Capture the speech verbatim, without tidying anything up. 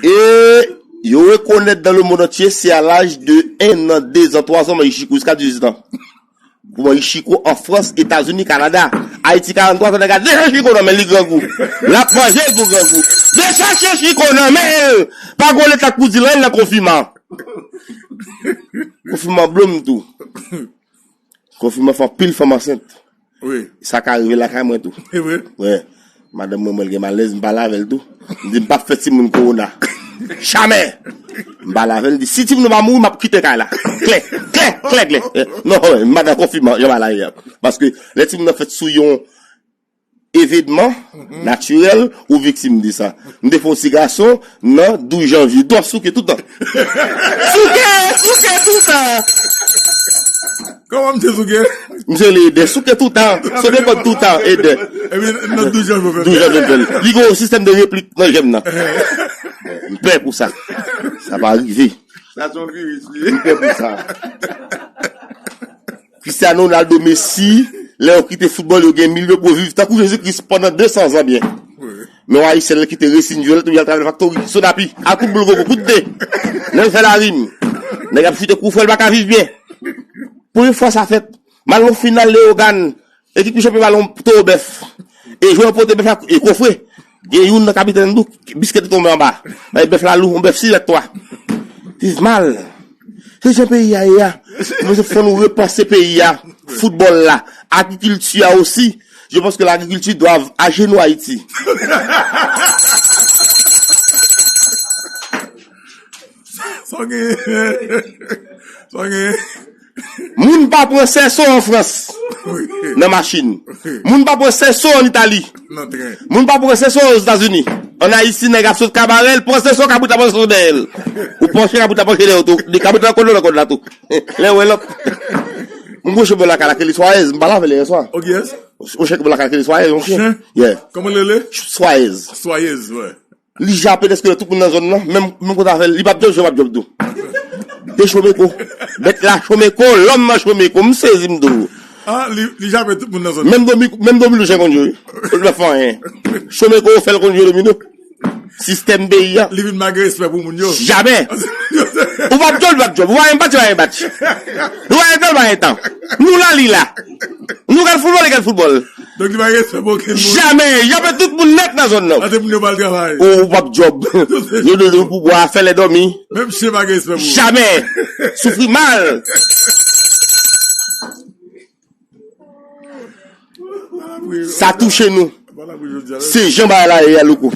E yo rekonèt dans le monde entier, se a laj de un an, deux ans, trois ans, manjè chiko, jiska dizuit an. Pou manjè chiko an Frans, Etazini, Kanada. Ayiti, karanntwa zan, nèg la deja chiko nan men li, grangou. L ap manje l pou grangou. Deja chiko nan men l. Pa gen leta k pou di l anyen nan konfinman. Konfinman blom tou. Konfinman fè anpil fanm ansent. Wi. Sa ka rive lakay mwen tou. E vre? Wi. Madanm mwen, mwen gen malèz, m pale avè l tou. M di, "M p ap fè timoun kowona. Jamè!" M pale avè l, m di, "Si timoun nan pa mouri, m ap kite kay la. Klè, klè, klè, klè." Eh, non, wi, m pa nan konfinman, jan m pale a. Paske lè timoun nan fèt sou yon evenman natirèl, ou viktim de sa. M te fè yon ti gason nan douz janvye. Dwa souke toutan. Souke, souke toutan. Kòman m te souke? M se le Edè, souke toutan. Souke kòd toutan, Edè. Epi nan douz janvye fè. Douz janvye fè. Li gen yon sistèm de replik nan jèm nan. M pè pou sa. Sa pa rive. Sa se yon viris, li. M pè pou sa. Cristiano Ronaldo, Messi, lè yo kite foutbòl, yo gen milyon pou yo viv tankou Jezi Kris pandan de san zan byen. Wi. Men yon Ayisyen, lè l kite Racing Violet, oubyen al travay nan faktori, Sonapi, al kout boul gogo, kout de. Lè l fè larim. Nèg ap chite koufrè, l pa ka viv byen. Premye fwa sa fèt, m al nan final Leyogàn, ekip ki chanpyon balon, Towo Bèf. E jwè yo pote bèf la, e kofre. Gen youn nan kapitèn tou, biskèt li tonbe anba. Bay bèf la lou, yon bèf sis mèt twa. Viv mal. Se jan peyi a ye a. Nou se fò nou repanse peyi a. Foutbòl la. Agrikilti a osi. Je pense que l'agriculture doit ajenou Ayiti. Sa w gen? Sa w gen? Moun pa pran sèso an Frans nan machin. Moun pa pran sèso an Itali. Nan tren. Moun pa pran sèso Ozetazini. An Ayiti, nèg ap sot kabarè, l pran sèso, kabrit la pran sèso dèyè l. Ou panche, kabrit la panche dèyè w tou. Li kabrit la kòd la, kòd la tou. Lè w wè lòt. Mwen gwo chofè lakay la, ke li Swayez, m pale avè l yè swa. Ok, yes. Yon chèk lakay la, ke li Swayez, yon chen. Chen? Yeah. Kòman l rele? Swayez. Swayez, wè. Li jape dèske tout moun nan zòn nan, menm, menm kote avè l, li p ap djòb, jan p ap djòb tou. De chomeko. Bèt la chomeko, lòm nan chomeko, m sezi m tou. Ah, li, li jape tout moun nan zòn nan. Menm domi, menm domino chen konn jwe. Ou pa fè anyen. Chomeko fè l konn jwe domino. Sistèm peyi a. Li vin manke respè pou moun yo. Jamè. Ou p ap djòb, li p ap djòb. Ou pa yon batch, li pa yon batch. Ou pa yon tan, li pa yon tan. Nou la, li la. Nou gad foutbòl, li gad foutbòl. Donk li pa gen respè pou okenn moun. Jamè. Jape tout moun nèt nan zòn nan. Ate moun yo pa al travay. Ou p ap djòb. Yo dwe pou bwa, fè lè dòmi. Menm chen pa gen respè pou ou. Jamè. Soufri mal. Sa touche nou. Se jan bagay la ye a, Louko.